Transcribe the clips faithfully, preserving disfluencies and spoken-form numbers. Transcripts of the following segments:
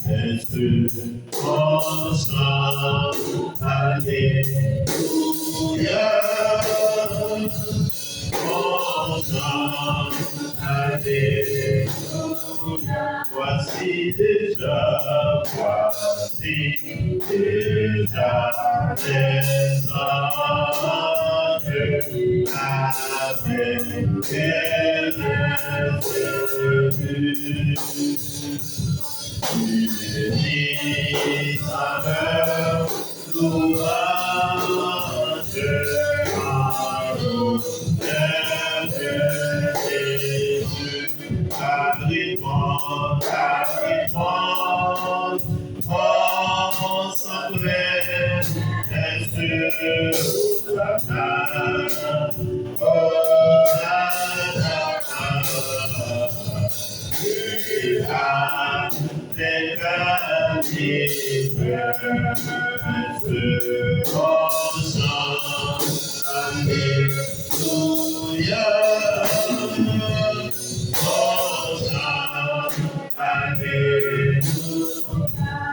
Enstri mon chan, alelouya. Mon chan, alelouya. Voici déjà, voici déjà les anges avec des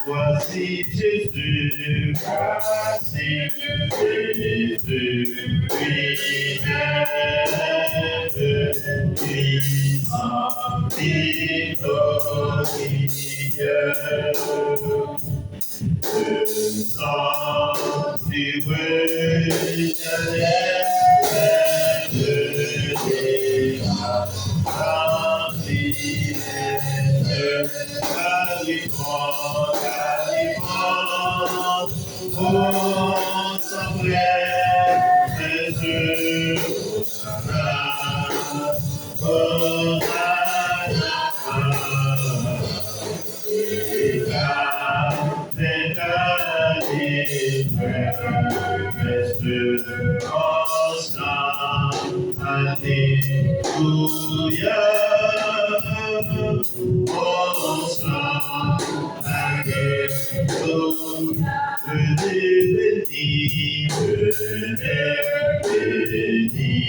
Voici Jésus, voici Jésus, lui-même, puissant et glorieux. Le sang du roi éternel, le démon, la réponse, la réponse, oh, son frère, Jésus, oh, Alelouya. Venez, venez, venez, venez, venez,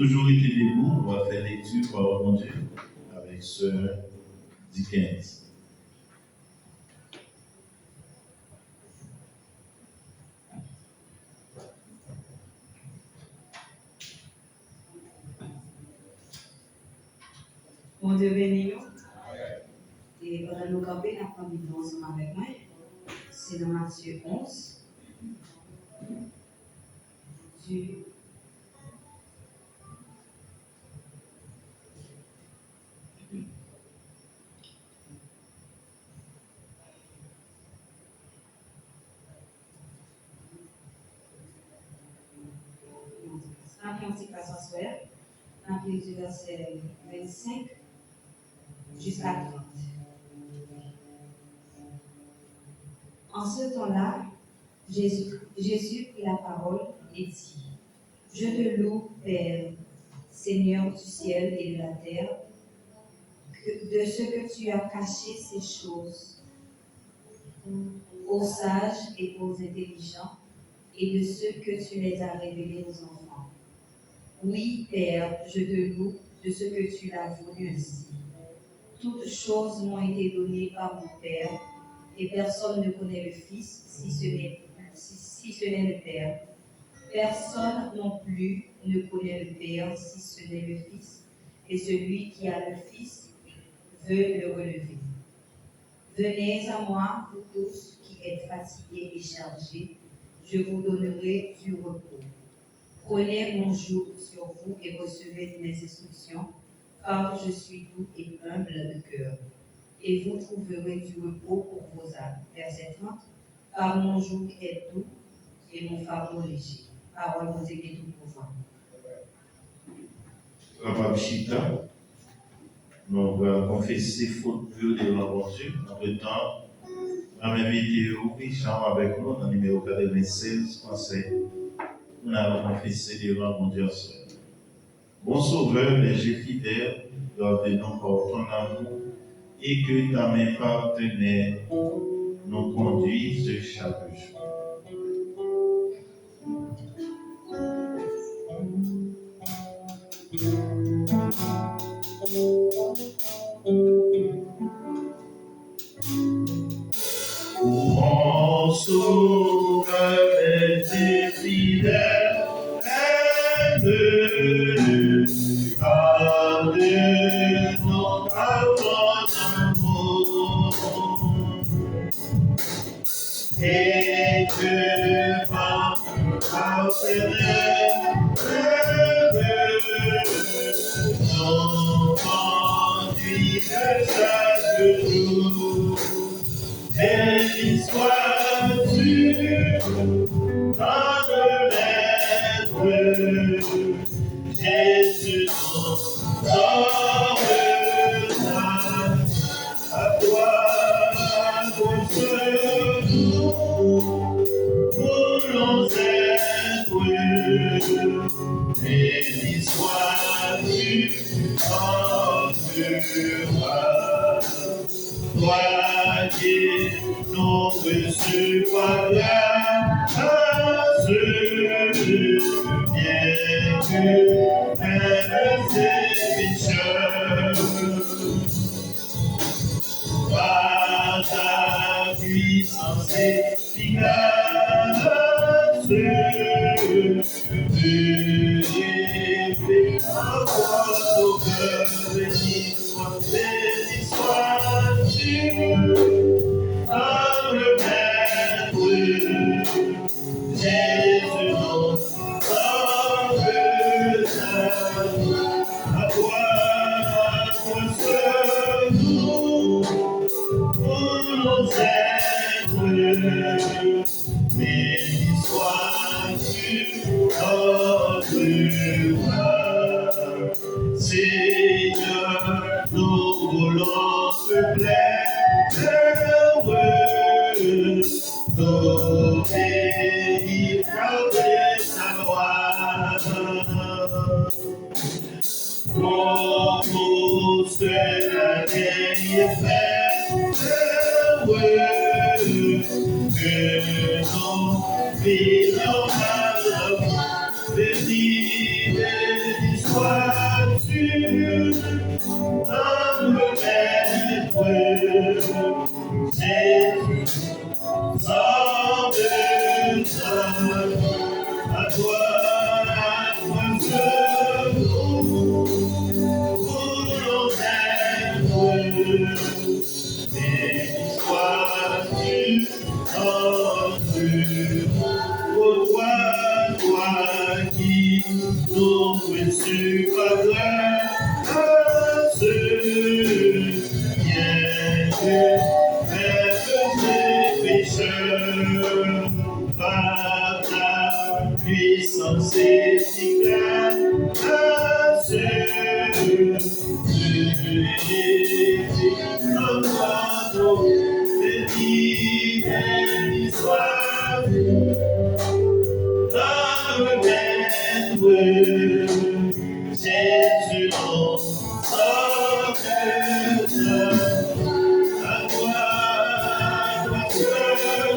Toujou rete debou, nou va fè lekti pawòl Bondye avèk sè Dickens. Bondye beni nou. E pandan nou kanpe, n ap pran Bib nou ansanm avèk mwen. Se nan Matye onz. Matye Yon ti klas aswè, n ap li di vèsè vennsenk jiska trant. En ce temps-là, Jésus, Jésus prit la parole et dit, Je te loue, Père, Seigneur du ciel et de la terre, que- de ce que tu as caché ces choses aux sages et aux intelligents, et de ce que tu les as révélées aux enfants. Oui, Père, je te loue de ce que tu l'as voulu ainsi. Toutes choses m'ont été données par mon Père, et personne ne connaît le Fils si ce n'est si, si ce n'est le Père. Personne non plus ne connaît le Père si ce n'est le Fils, et celui qui a le Fils veut le relever. Venez à moi, vous tous qui êtes fatigués et chargés, je vous donnerai du repos. Prenez mon joug sur vous et recevez mes instructions, car je suis doux et humble de cœur, et vous trouverez du repos pour vos âmes. Verset trente. Car mon joug est doux et mon fardeau léger. Pawòl Bondye gen tout pouvwa. Kapab chita. Nou pral konfese fot nou yo devan Bondye. Antretan, m ap envite ou, Jean, avèk nou nan nimewo katrevennsèz, panse. Nou al konfese devan Bondye ansanm. Bon Sauveur, les yeux fidèles, garde-nous par ton amour et que ta main partenaire nous conduise chaque jour. Mon Sauveur est fidèle, aide-nous par ton amour. Et que par ta présence, nous conduise chaque jour. Béni sois-tu, notre Maître, Jésus, notre Sauveur. À toi, mon secours, voulons être. Béni sois-tu, notre Roi. Toi qui nous reçus par grâce, bien que faibles et pécheurs, par ta puissance efficace, Dieu fait encore sauveur, béni sois, béni sois-tu, notre Maître. Jésus, notre Sauveur, à toi, notre secours, pour nous être. Béni sois-tu, notre Roi. Seigneur, nous voulons te plaire, heureux d'obéir à ta loi. Pour tous ceux-là qui est fait heureux, que nous vivions à la foi. Béni, béni sois-tu, notre Maître, Jésus, Sauveur, à toi, à toi seul nous voulons être. Béni sois-tu, notre Roi, toi qui nous reçus par grâce, bien que faibles et pécheurs, par ta puissance C'est efficace, à ce que Jésus, notre anneau, béni, béni sois-tu, notre maître, Jésus, notre sauveur. À toi, à toi seul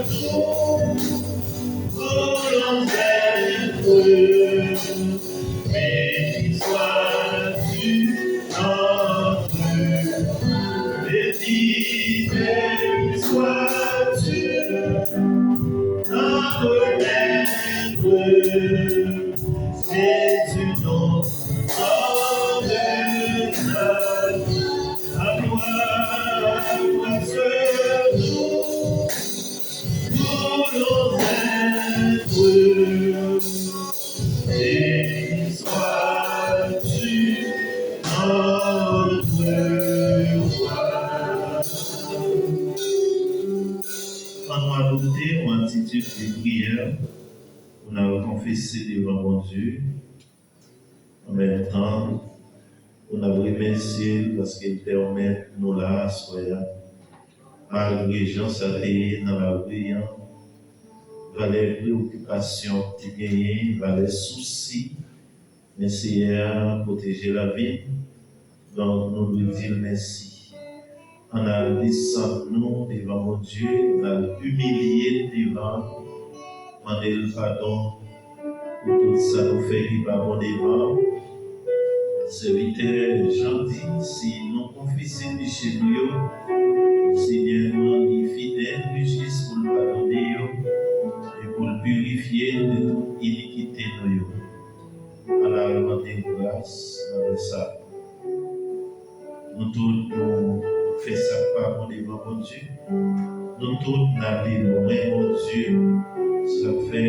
nous voulons être. Béni sois-tu, notre Dieu. Béni, béni sois-tu, notre maître. Jésus, notre sauveur. À toi, à toi seul nous voulons être. Béni sois-tu, notre roi. Ann nou adopte yon atitid de priyè pou n al konfese devan Bondye. An menm tan, pou n ap remèsye l paske l pèmèt nou la aswè a. Malgre jan sa te ye nan lavi an, valè preyokipasyon k te genyen, valè sousi, men Seyè a pwoteje lavi n. Donk, nou dwe di l mèsi. Ann al desann nou devan Bondye, ann al imilye l devan l, mande l padon pou tout sa nou fè ki pa bon devan l. Sèvitè Jan di, si nou konfese peche nou yo, Senyè nou an li fidèl e jis pou l padone yo e pou l pirifye n de tout inikite nou yo. Ann al mande gras nan lè sa. Nou tout nou fè sa k pa bon devan Bondye. Nou tout n ale lwen Bondye. Sa k fè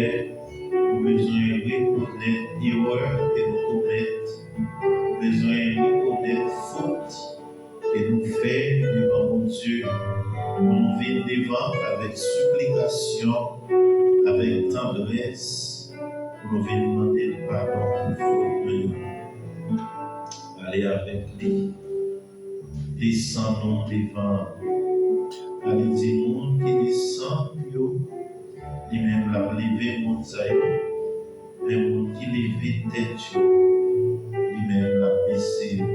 nou bezwen rekonèt erè ke nou komèt. Nou bezwen rekonèt fot ke nou fè devan Bondye. Pou nou vin devan l avèk siplikasyon, avèk tandrès, pou nou vin mande l padon pou fot nou yo. Ale avèk li. Desann nou devan. Ale di moun ki desann yo, li menm l ap leve moun sa yo, men moun ki leve tèt yo, li menm l ap bese yo.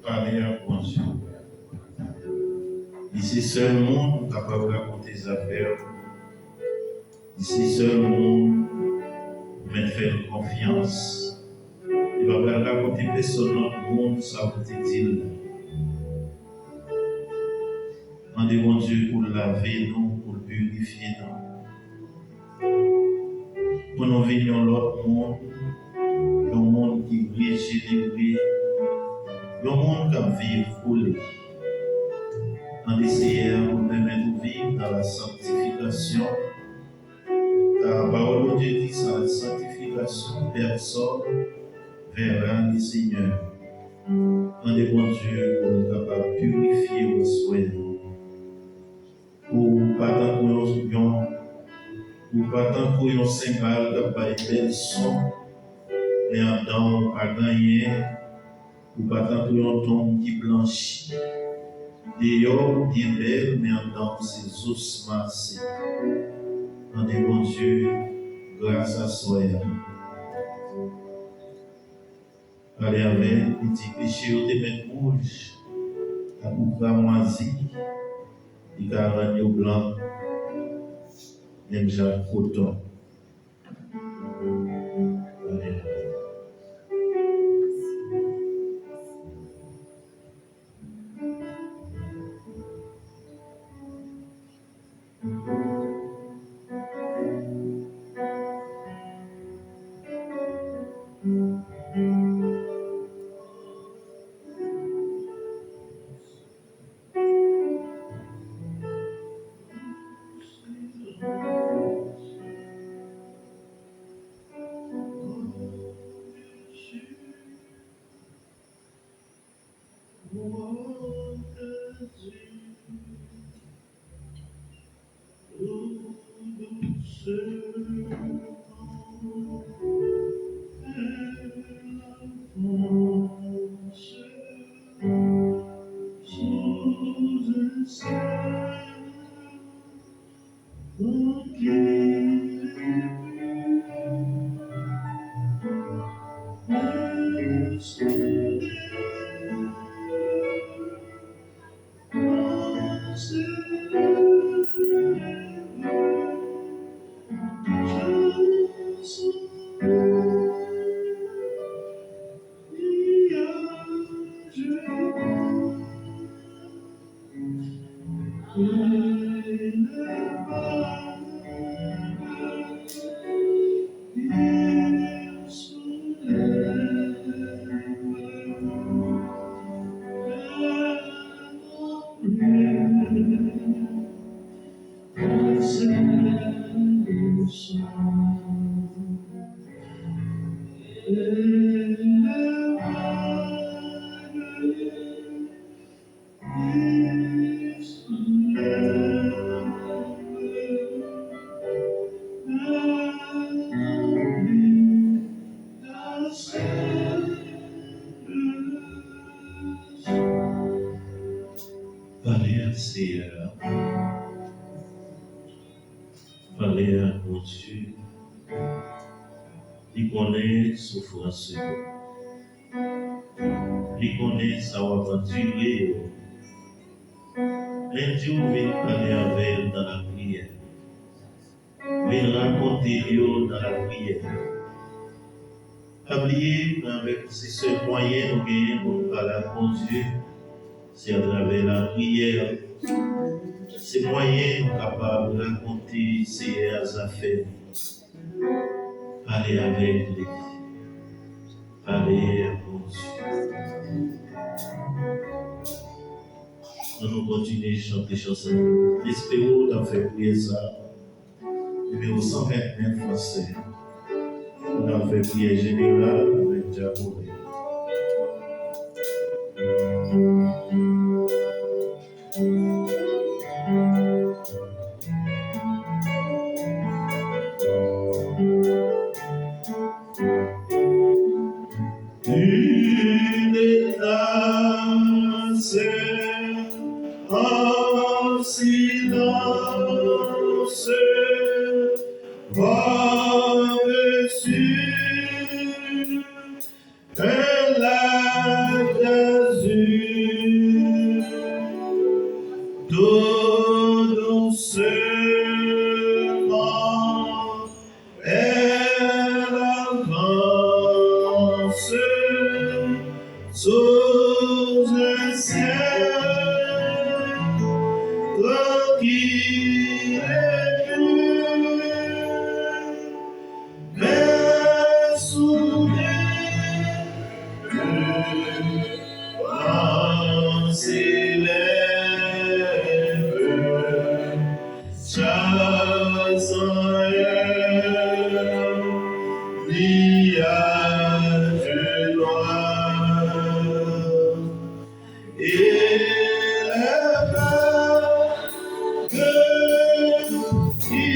Pale ak Bondye. Li se sèl moun ou kapab rakonte zafè w. Li se sèl moun ou mèt fè l konfyans. Li pa pral rakonte pèsonn lòt moun sa ou te di l la. Mande Bondye pou l lave nou, pou l pirifye nou. Pou nou vin yon lòt moun, yon moun ki rejenere, yon moun k ap viv pou li. Mande Seyè a pou l pèmèt ou viv nan la sanktifikasyon. Ka pawòl Bondye di, sans la sanctification, personne verra le Seigneur. Mande Bondye pou l kapab pirifye w aswè a. Ou pa tankou yon, yon, ou pa tankou yon senbal k ap bay bèl son, men anndan w pa gen anyen. Ou pa tankou yon tonm ki blanchi. Deyò ou byen bèl, men anndan w se zos mase. Mande Bondye gras aswè a. Pale avè l, li di, peche yo te mèt wouj tankou kramwazi, Li ka rann yo blan, menm jan ak koton. Amen. Pale ak Seyè a. Pale ak Bondye. Li konnen soufrans ou yo. Li konnen sa w ap andire yo. Men di w vin pale avè l nan lapriyè. Vin rakonte l yo nan lapriyè. Pa bliye, frè avèk sè, sèl mwayen nou genyen pou nou pale ak Bondye, se atravè lapriyè. Se mwayen nou kapab rakonte Seyè a zafè nou. Pale avèk li. Pale ak Bondye. Ann nou kontinye chante chan sa. M espere w t ap fè priyè sa. Nimewo san vennèf, fransè. N ap fè priyè jeneral avèk dyakonen. Une nation en silence va dessus un lac d'azur, tout doucement. Elle avance sous un ciel tranquille et pur. Mais soudain, un vent s'élève, chassant un nuage noir. Et le peuple qui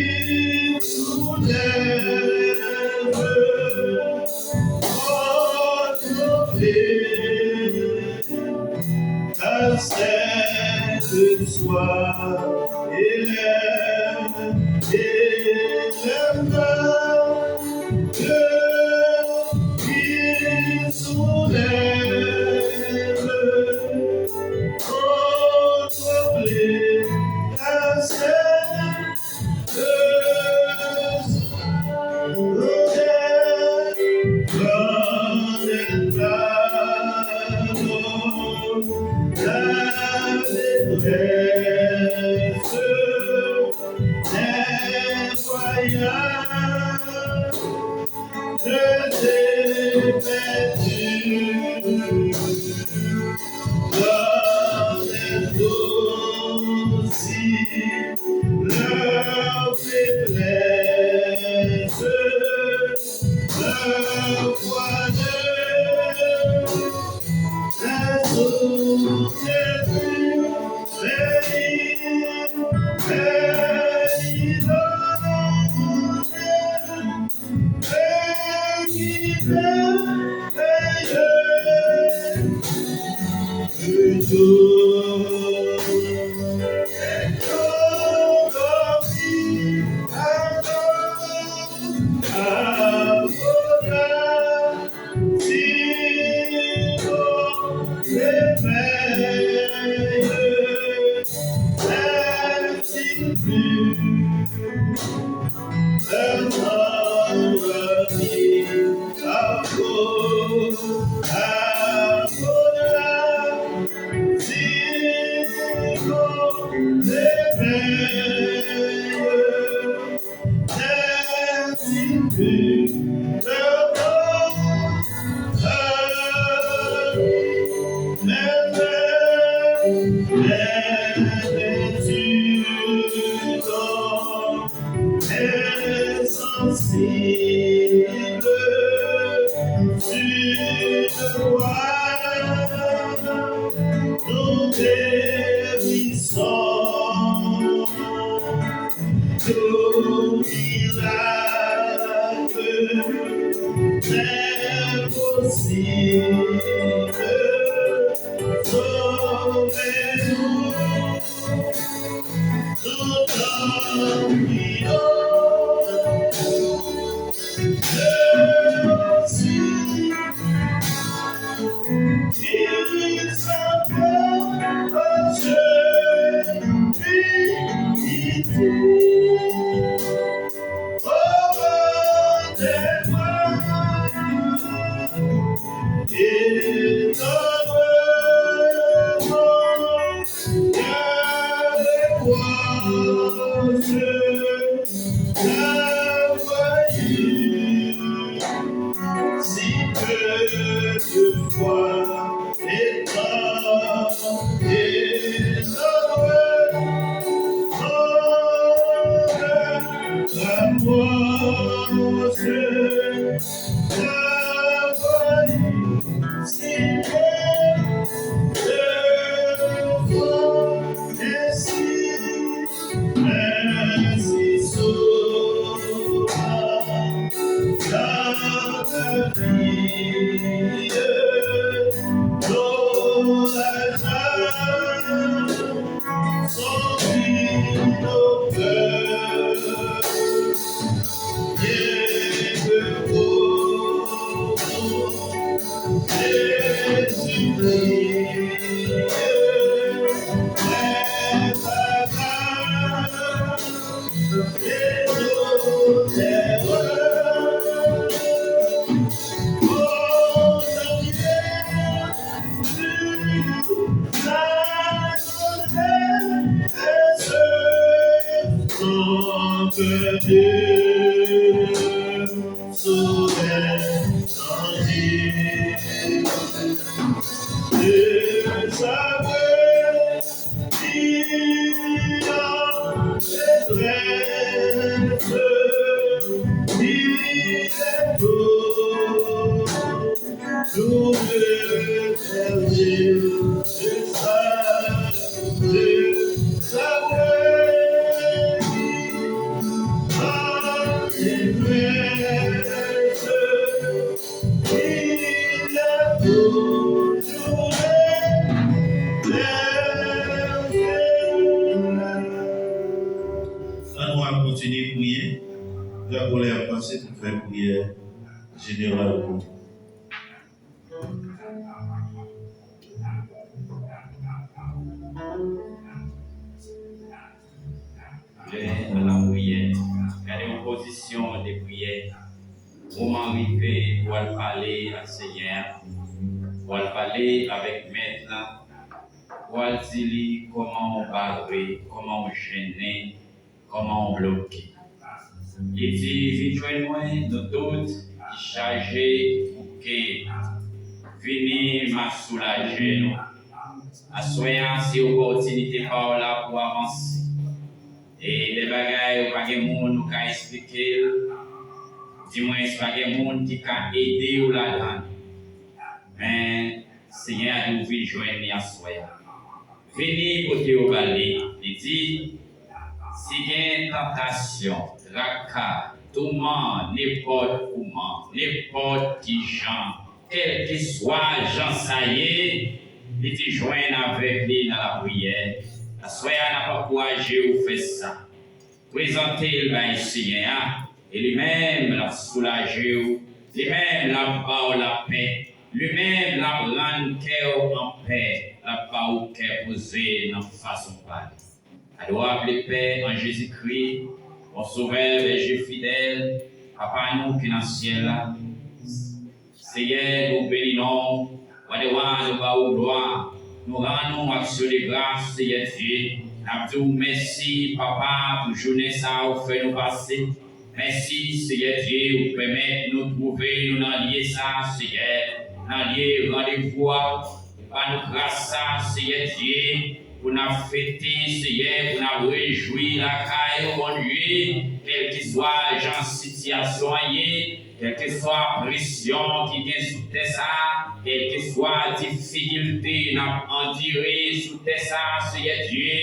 soulève votre paix à cette soir élève et le peuple qui soulève. Contrôlé Leur faiblesse, leur froideur, la soutient, mais il, mais il en Insensible, tu te vois, nous périssons. Tout miracle, c'est possible. Sauvez-nous. Tout en priant, Jésus, il s'appelle Jésus. Si peu de foi étant et rapproche, si peu de foi ainsi, ainsi sera dans ta vie. Nos âmes sont vides au cœur. Dieu veut pour nous Jésus-Christ, mais pas Ann nou al kontinye priye. Drapo lè ap pase pou fè priyè jeneral pou nou. Lè nan lapriyè, gade yon pozisyon de priyè. Moman rive pou al pale ak Senyè a, pou al pale avèk Mèt la, pou al di li kòman w bare, kòman w jennen, kòman w bloke. Li di, vin jwenn mwen, nou tout ki chaje bouke, vini m a soulaje nou. Aswè a, se opòtinite pa w la pou avanse. E de bagay ou pa gen moun ou ka eksplike l, dimwens pa gen moun ki ka ede w ladan l. Men Senyè a di w vin jwenn li aswè a. Vini pote yo ba li. Li di, si gen tantasyon, traka, touman, nenpòt kouman, nenpòt ki jan, kèlkeswa jan sa ye, li di jwenn avèk li nan lapriyè. Aswè a, n ap ankouraje w fè sa. Prezante l bay Senyè a, e li menm l ap soulaje w, li menm l ap ba w lapè, li menm l ap rann kè w anpè, l ap ba w kè poze nan fason pa li. Adorab Lepè an Jezikri, bon Sovè, Bèje fidèl, Papa nou ki nan syèl la, Seyè, nou beni non w. Wa dè wa, nou ba ou glwa. Nou rann ou aksyon de gras, Seyè Dye. N ap di w mèsi, Papa, pou jounen sa a ou fè nou pase. Mèsi, Seyè Dye, ou pèmèt nou twouve nou nan lye sa a, Seyè, nan lye randevou a. Ou ba nou gras sa a, Seyè Dye, pou n ap fete, Seyè, pou n ap rejwi lakay ou, Bondye, kèlkeswa jan sitiyasyon an ye, kèlkeswa presyon ki gen sou tè sa a, kèlkeswa difikilte n ap andire sou tè sa a, Seyè Dye,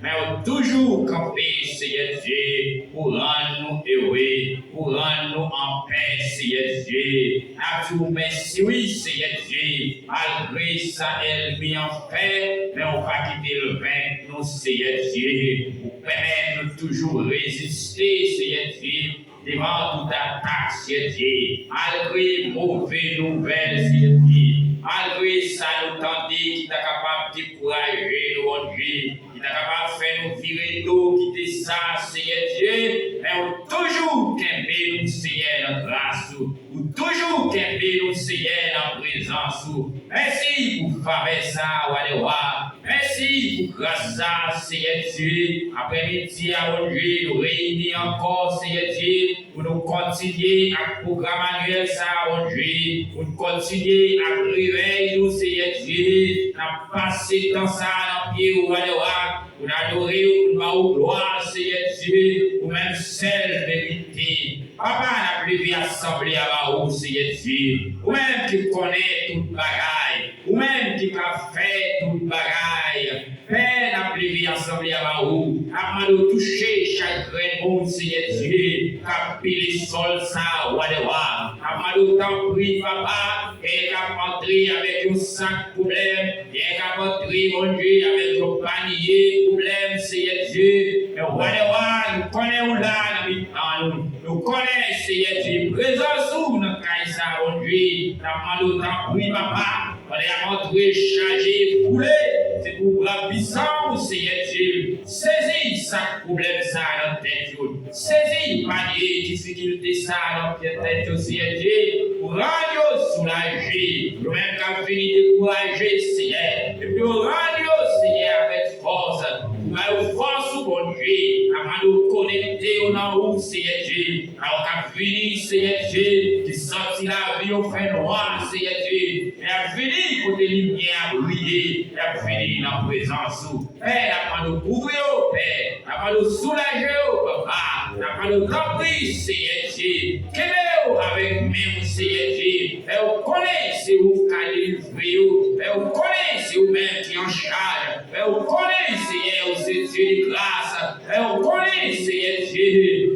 men ou toujou kanpe, Seyè Dye, pou rann nou ere, pou rann nou anpè, Seyè Dye. N ap di w mèsi, wi, Seyè Dye, malgre sa ènmi an fè, men ou pa kite l venk nou, Seyè Dye. Ou pèmèt nou toujou reziste, Seyè Dye, devan tout atak, Seyè Dye. Malgre move nouvèl, Seyè Dye, malgre sa nou tande ki ta kapab dekouraje nou, Bondye, ki ta kapab fè nou vire do, kite sa, Seyè Dye, men ou toujou kenbe nou, Seyè, nan gras ou. Ou toujou kenbe nou, Seyè, nan prezans ou. Mèsi pou favè sa a, Wa dè wa. Mèsi pou gras sa a, Seyè Dye. Aprèmidi a, Bondye, nou reyini ankò, Seyè Dye, pou nou kontinye ak pwogram anyèl sa a, Bondye, pou n kontinye ak revèy nou, Seyè Dye. N ap pase tan sa a nan pye w, Wa dè wa, pou n adore w, pou n ba w glwa, Seyè Dye, ou menm sèl merite. Papa, n ap leve asanble a ba ou, Seyè Dye, ou menm ki konnen tout bagay, ou menm ki ka fè tout bagay. Pè, n ap leve asanble a ba ou. N ap mande w touche chak grenn moun, Seyè Dye, k ap pile sòl sa a, Wa dè wa. N ap mande w, tanpri, Papa, genyen k ap antre avèk yon sak pwoblèm, genyen k ap antre, Bondye, avèk yon panye pwoblèm, Seyè Dye. Men Wa dè wa, nou konnen ou la nan mitan nou. Nou konnen, Seyè Dye, prezans ou nan kay sa a, Bondye. N ap mande w, tanpri, Papa, pandan y ap antre chaje, boule, se pou bra pisan ou, Seyè Dye, sezi sak pwoblèm sa a nan tèt yo. Sezi panye difikilte sa a nan pye tèt yo, Seyè Dye, pou rann yo soulaje. Yo menm k ap vini dekouraje, Seyè, epi yo rann yo, Seyè, avèk fòs. Ou ba yo fòs ou, Bondye. N ap mande w konekte yo nan ou, Seyè Dye. Sa yo k ap vini, Seyè Dye, ki santi lavi yo fè nwa, Seyè Dye, men y ap vini kote limyè a briye, y ap vini nan prezans ou. Pè, n ap mande w kouvri yo, Pè, n ap mande w soulaje yo, Papa, n ap mande w, tanpri, Seyè Dye, kenbe yo avèk men w, Seyè Dye, fè yo konnen se ou k ka delivre yo, fè yo konnen se ou menm ki an chaj, fè yo konnen, Seyè, ou se Dye de gras, fè yo konnen, Seyè Dye,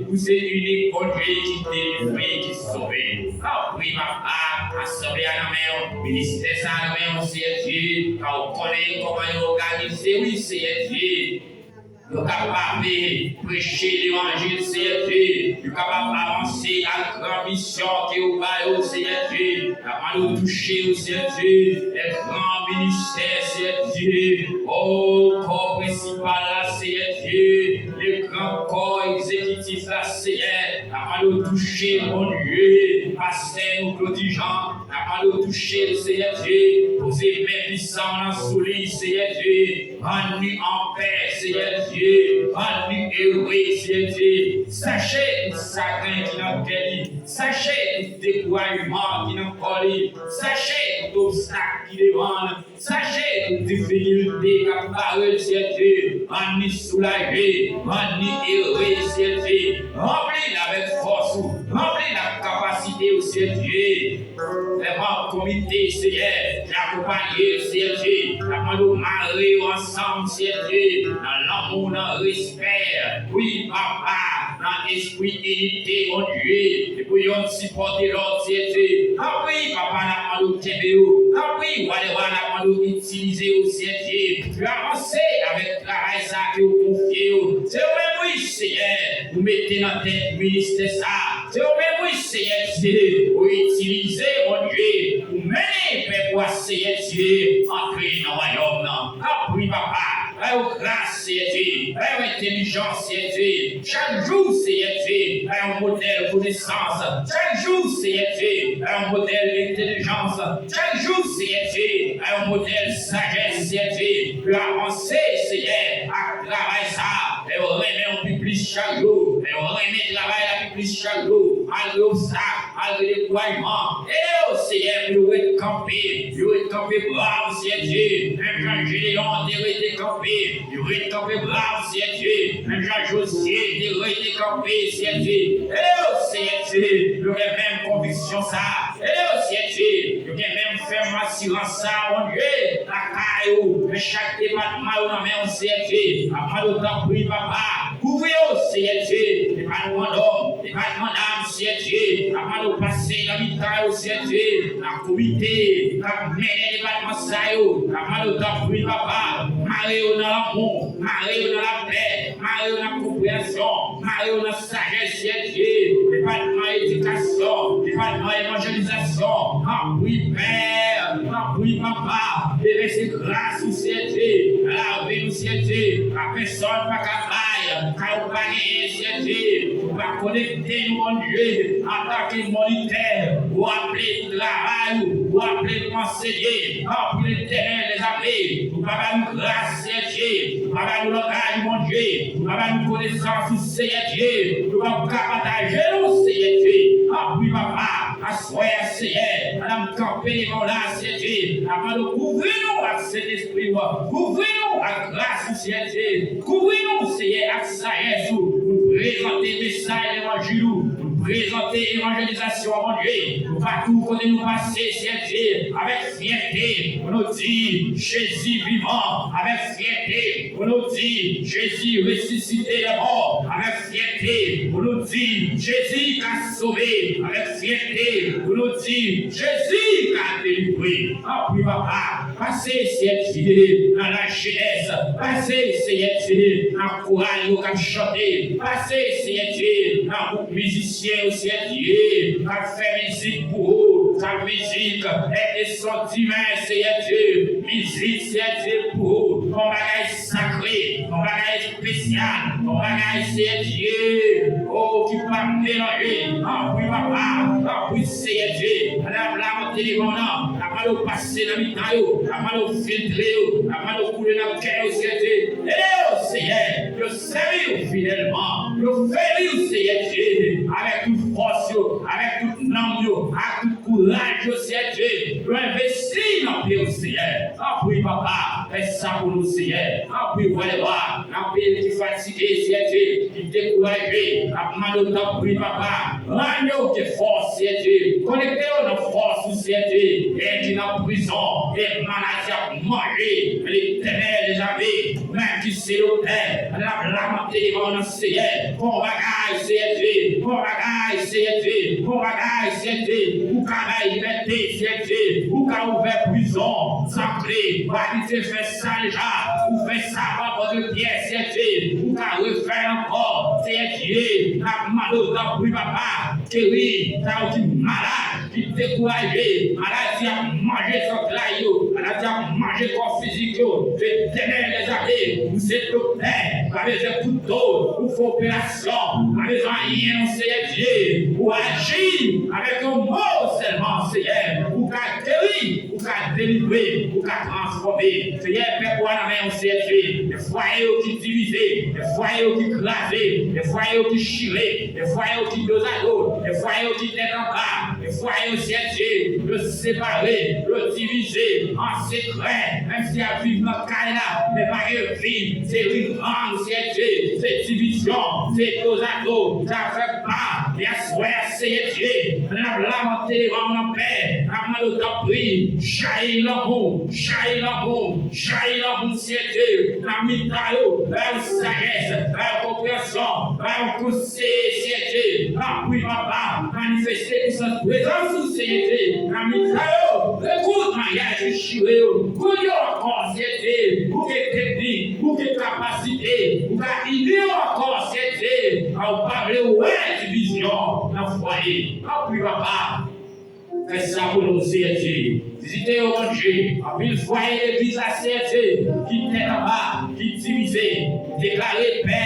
ou se inik Bondye ki delivre, ki sove. Tanpri, Papa, asanble a nan men w, ministè sa a nan men w, Seyè Dye, fè yo konnen kòman yo òganize, wi, Seyè Dye. Yo kapab preche levanjil, Seyè Dye. Yo kapab avanse ak gran misyon ke ou ba yo, Seyè Dye. N ap mande w touche yo, Seyè Dye. Lè gran ministè, Seyè Dye. O, kò prensipal la, Seyè Dye. Lè gran kò egzekitif la, Seyè. N ap mande w touche, Bondye. Pastè nou, Claudy Jean. N ap Al touche l, Seyè Dye. Poze men pisan w nan sou li, Seyè Dye. Rann li anpè, Seyè Dye. Rann li ere, Seyè Dye. Seche tout sagren ki nan kè li. Seche tout dekourajman ki nan kò li. Seche tout obstak ki devan l. Seche tout difikilte k ap bare l, Seyè Dye. Rann li soulaje. Rann li ere, Seyè Dye. Ranpli l avèk fòs ou. Ranpli l ak kapasite ou, Seyè Dye. Lè manm komite, Seyè, ki akonpaye, Seyè Dye, n ap mande w mare yo ansanm, Seyè Dye, nan lanmou, nan respè. Wi, papa, nan espri inite, Bondye, e pou yonn sipòte lòt, Seyè Dye. Tanpri, papa, n ap mande w kenbe yo. Tanpri, wa dè wa, n ap mande w itilize yo, Seyè Dye. Yo avanse avèk travay sa ke w konfye yo. Se yo menm, wi, Seyè, ou mete nan tèt ministè sa. Se ou menm, wi, Seyè Dye, ou itilize, Bondye, pou mennen pèp ou a, Seyè Dye, antre nan wayòm nan. Tanpri, papa, ba yo gras, Seyè Dye, ba yo entèlijans, Seyè Dye. Chak jou, Seyè Dye, ba yo modèl konesans. Chak jou, Seyè Dye, ba yo modèl entèlijans. Chak jou, Seyè Dye, ba yo modèl sajès, Seyè Dye. Pou yo avanse, Seyè, ak travay sa. Fè yo renmen w pi plis chak jou. Fè yo renmen travay la pi plis chak jou. Malgre obstak, malgre dekourajman. Ede yo, Seyè, pou yo ret kanpe. Yo ret kanpe brav, Seyè Dye. Menm jan Jedeyon te rete kanpe. Yo ret kanpe brav, Seyè Dye. Menm jan Jozye te rete kanpe, Seyè Dye. Ede yo, Seyè Dye, pou yo gen menm konviksyon sa. Ede yo, Seyè Dye, yo gen menm fèm asirans sa, Bondye, lakay ou, nan chak depatman yo nan men w, Seyè Dye. N ap mande w tanpri, papa, kouvri yo, Seyè Dye, depatman dòm, depatman dam, Seyè Dye. N ap mande w pase nan mitan yo, Seyè Dye, nan komite k ap mennen depatman sa yo. N ap mande w tanpri, papa, mare yo nan lanmou, mare yo nan lapè, mare yo nan konpreyansyon, mare yo nan sajès, Seyè Dye, depatman edikasyon, depatman evanjelizasyon, tanpri, Pè, tanpri, papa, devèse gras ou, Seyè Dye, nan lavi nou, Seyè Dye, ka pèsòn pa ka bay, ka yo pa genyen, Seyè Dye, ou pa konekte nou, Bondye, antanke monitè, ou aple travay ou, ou aple nou ansenye, tanpri, Letènèl dèzame, ou pa ba nou gras, Seyè Dye, ou pa ba nou langaj, Bondye, ou pa ba nou konesans, Seyè Dye, nou p ap ka pataje nou, Seyè Dye. Tanpri, papa, aswè a, Seyè, pandan m kanpe devan w la, Seyè Dye, n ap mande w kouvri nou ak Sentespri w, kouvri nou ak gras ou, Seyè Dye, kouvri nou, Seyè, ak sajès ou, pou n prezante mesaj levanjil ou, pou n prezante evanjelizasyon an, Bondye, nou patou kote nou pase, Seyè Dye, avèk fyète, pou nou di, Jezi vivan, avèk fyète, pou nou di, Jezi resisite lèmò, avèk fyète, pou nou di, Jezi ka sove, avèk fyète, pou nou di, Jezi ka delivre. Tanpri, papa, pase, Seyè Dye, nan lajenès, pase, Seyè Dye, nan koral yo k ap chante, pase, Seyè Dye, nan gwoup mizisyen yo, Seyè Dye, k ap fè mizik pou ou, sa mizik, èk de son diven, Seyè Dye, mizik, Seyè Dye, pou ou, yon bagay sakre, yon bagay espesyal, yon bagay, Seyè Dye, o, ki p ap melanje, tanpri, papa, tanpri, Seyè Dye, pandan n ap lamante devan w nan, n ap mande w pase nan mitan yo, n ap mande w filtre yo, n ap mande w koule nan kè yo, Seyè Dye, ede yo, Seyè, yo sèvi w fidèlman, yo sèvi w, Seyè Dye, avèk tout fòs yo, avèk tout nanm yo, ak tout kouraj yo, Seyè Dye, yo envesti nan pye w, Seyè. Tanpri, papa, fè sa pou nou, Seyè. Tanpri, wa dè wa, nan peyi ki fatige, Seyè Dye, ki dekouraje, n ap mande w, tanpri, papa, rann yo ke fòs, Seyè Dye, konekte yo nan fòs ou, Seyè Dye, e ki nan prizon, e maladi ap manje, Letènèl dèzame, ou menm ki se lotè, n ap lamante devan w nan Seyè, fè yon bagay, Seyè Dye, fè yon bagay, Seyè Dye, fè yon bagay, Seyè Dye, ou ka bay libète, Seyè Dye, ou ka ouvè prizon, san kle, pa kite fè Fè sa deja, ou fè sa pa pòt pyè, Seyè Dye, ou ka refè ankò, Seyè Dye, n ap mande w tanpri, papa, geri sa yo ki malad, ki dekouraje, maladi ap manje zantray yo, maladi ap manje kò fizik yo, Letènèl dèzame, ou se doktè, pa bezwen kouto, ou fè operasyon, pa bezwen anyen non, Seyè Dye, ou aji avèk yon mo sèlman, Seyè, ou ka geri, ou ka delivre, ou ka transfòme. Seyè, pèp ou a nan men w, Seyè Dye. Fwaye yo ki divize, fwaye yo ki kraze, fwaye yo ki chire, fwaye yo ki dozado, fwaye yo ki tèt anba, fwaye yo, Seyè Dye, yo separe, yo divize an sekrè, menm si y ap viv nan kay la, men pa gen vi, se rivaj, Seyè Dye, se divizyon, se dozado, zafè pa, e aswè a, Seyè Dye, n ap lamante devan w nan pè, n ap mande w tanpri, jayi lanmou, jayi lanmou, jayi lanmou, Seyè Dye, nan mitan yo, ba yo sajès, ba yo konpreyansyon, ba yo konseye, Seyè Dye, tanpri, papa, manifeste pisans prezans ou, Seyè Dye, nan mitan yo, ekout maryaj dechire yo, kounye yo ankò, Seyè Dye, ou gen teknik, ou gen kapasite, ou ka ini yo ankò, Seyè Dye, a ou pa vle wè divizyon nan fwaye, tanpri, papa. Fè sa pou nou, Seyè Dye. Vizite yo, Bondye. Anpil fwaye legliz la, Seyè Dye, ki tèt anba, ki divize. Deklare pè,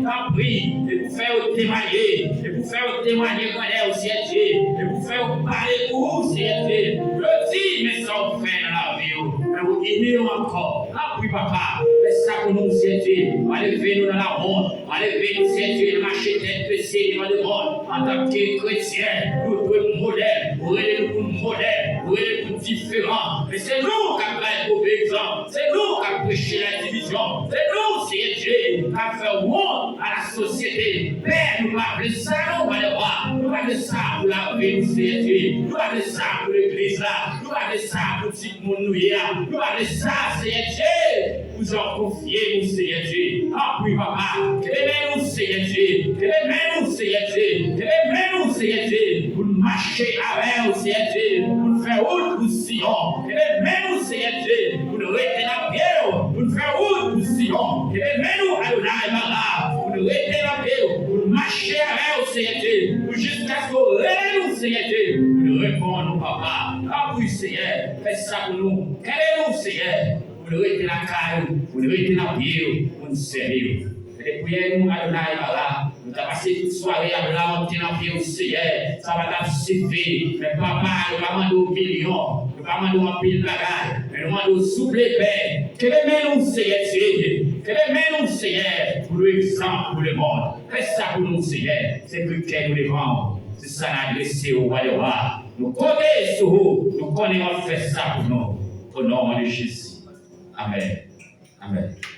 tanpri, e pou fè yo temwaye, e pou fè yo temwaye grandè w, Seyè Dye, e pou fè yo pale pou ou, Seyè Dye. Yo di, men sa w fè nan lavi yo. Men ou ini yo ankò. Tanpri, papa, fè sa pou nou, Seyè Dye. Pa leve nou nan lawont. Pa leve nou, Seyè Dye, mache tèt bese devan lemonn. Antanke kretyen, nou dwe modèl. Ou rele nou pou nou modèl. Ou rele nou pou diferan. Men se nou k ap bay move egzanp. Se nou k ap preche ladivizyon. Se nou, Seyè Dye, k ap fè wont a lasosyete. Pè, nou pa vle sa, non, Wa dè wa. Nou pa vle sa pou lavi nou, Seyè Dye. Nou pa vle sa pou legliz la. Nou pa vle sa pou timoun nou ye a. Nou pa vle sa, Seyè Dye. Pou jan w konfye nou, Seyè Dye. Tanpri, papa, kenbe men nou, Seyè Dye. Kenbe men nou, Seyè Dye. Kenbe men nou, Seyè Dye. Pou n mache avè w, Seyè Dye. Pou n fè wout pou Siyon. Kenbe men nou, Seyè Dye. Pou n rete nan pye w. Pou n fè wout pou Siyon. Kenbe men nou, Adonay, papa. Pou n rete nan pye w. Pou n mache avè w, Seyè Dye. Pou jiskaske w rele nou, Seyè Dye. Pou n reponn ou, papa. Tanpri, Seyè. Fè sa pou nou. Kenbe nou, Seyè. Pou n rete lakay ou, pou n rete nan pye w, pou n sèvi w. Se te priyè nou, Adonay, papa. Nou ta pase tout sware ap lamante nan pye w, Seyè. Sa pa t ap sifi. Men, papa, nou pa mande w milyon, nou pa mande w anpil bagay. Men nou mande w souple, pè. Kenbe men nou, Seyè Dye. Kenbe men nou, Seyè, pou nou egzanp pou lemonn. Fè sa pou nou, Seyè. Se kri kè nou devan w. Se sa n adrese w, Wa dè wa. Nou konte sou ou. Nou konnen w ap fè sa pou nou. O non de Jezi. Amèn. Amèn.